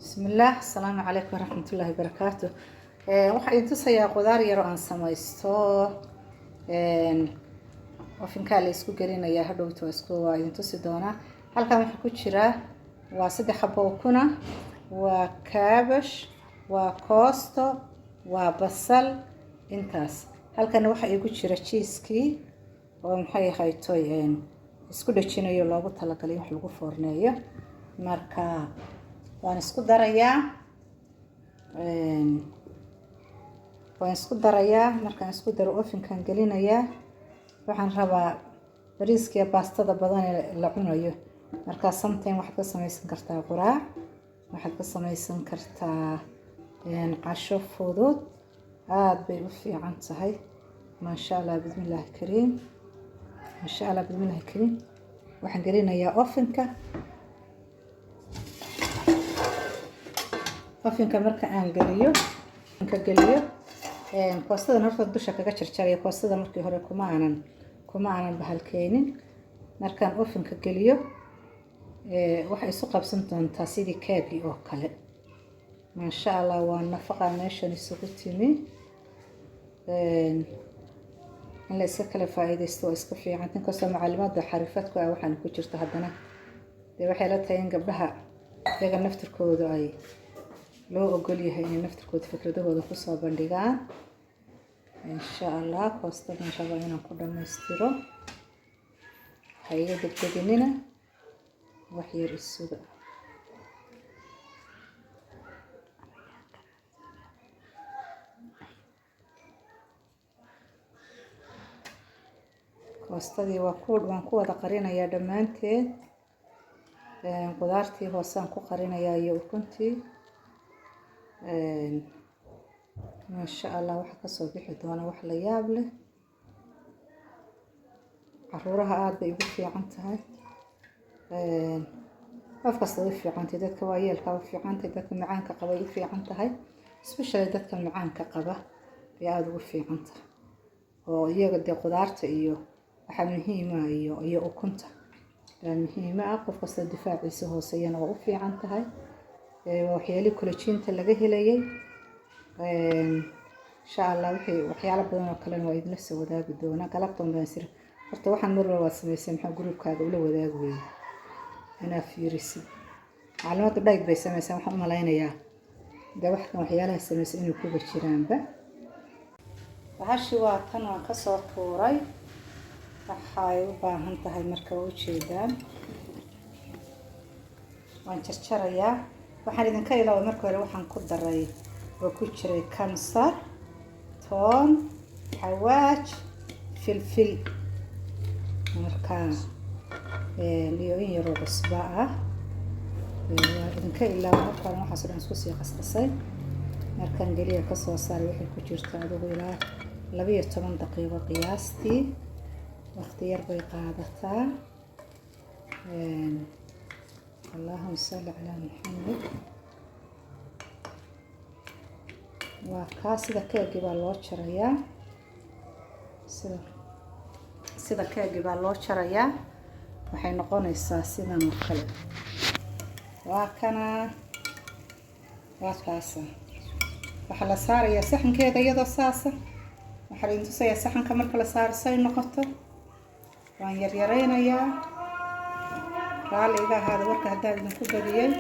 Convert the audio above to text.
Bismillaah, asalaamu calaykum waraxmatullaahi wabarakaatu. Waxaan idin tusayaa qudaar yar oo aan samaysto. Ovenkaa la isku gelinayaa hadhowta, waa isku waa idin tusi doonaa. Halkan waxaa ku jira waa 3 xabo ukuna, waa kaabash, waa koosto, waa basal, intaas. Halkana waxaa iigu jira cheesekii oo, maxay ahaytoy, isku dhejinayo, loogu talagalay in wax lagu foorneeyo. Marka waan isku darayaa, waan isku darayaa. Markaan isku daro, ovenkaan gelinayaa. Waxaan rabaa bariiska iyo baastada badan ee la cunayo. Markaa sometime waxaad ka samaysan kartaa quraac, waxaad ka samaysan kartaa casho fudud. Aada bay u fiican tahay, maasha Allah, bismillaahi kariim, maasha Allah, bismillaahi kariim. Waxaan gelinayaa ovenka. Ovenka marka aan geliyo, ka geliyo, koostadan horta dusha kaga jarjaraya. Koostada markii hore kuma aanan bahalkeenin. Markaan ovenka geliyo, waxay isu qabsan doontaa sidii keegii oo kale, maasha Allah. Waa nafaqa meeshan isugu timi. In la iska kala faa'iidaysto waa iska fiican. Inkastoo macalimaadda xarifadku ah waxaan ku jirto, haddana dee waxay la tahay in gabdhaha iyaga naftirkooda ay loo ogol yahay inay naftirkooda fikradahooda kusoo bandhigaan, insha Allah. Koostadan rabaa inaan ku dhammaystiro. Ha iga degdeginina, wax yar isuga. Koostadii waa ku waan ku wada qarinayaa dhammaanteed. Qudaartii hoosaan ku qarinayaa iyo ukuntii. Maasha Allah, waxaa kasoo bixi doona wax la yaab leh. Caruuraha aada bay ugu fiican tahay, qof kasta way u fiican tahay, dadka waayeelka u fiican tahay, dadka macaanka qaba ay u fiican tahay, especially dadka macaanka qaba bay aada ugu fiican tahay, oo iyaga dee qudaarta iyo waxaa muhiima iyo ukunta baa muhiima ah. Qof kasta difaaciisa hooseeyana waa u fiican tahay. Waa waxyaalihii collagen-ta laga helayay, insha Allah. Wixii waxyaalo badan oo kalena waa idinla soo wadaagi doonaa. Galabtan baan sir horta waxaan mar walba waad samaysay, maxaa groupkaaga ula wadaagi weyey inaad fiirisid? Macluumaadka dhayg bay samaysaa. Waxaan u malaynayaa dee waxkan waxyaalaha samaysay inay kuba jiraanba. Bahashi waa tan, waan kasoo tuuray. Waxay u baahan tahay marka, waa ujeedaan, waan jarjarayaa. Waxaan idinka ilaaway marka hore, waxaan ku daray oo ku jiray kamsar, toon, xawaaj, filfil, marka iyo in yaroo cusba ah. Waa idinka ilaaway marka hore. Waxaas oo dhan isku sii qasqasay. Markaan geliya, kasoo saaray, waxay ku jirta adigu ilaa 12 daqiiqo qiyaastii. Waqti yar bay qaadataa. Allahuma salli calaa Maxamed. Waa kaa, sida keegii baa loo jarayaa, sida keegii baa loo jarayaa. Waxay noqonaysaa sidan oo kale. Waa kana, waa kaasa. Waxaa la saarayaa saxankeeda iyadoo saasa. Waxaa la idin tusayaa saxanka marka la saaro say noqoto. Waan yaryaraynayaa. Raalli iga ahaada warka haddaan idinku badiyey.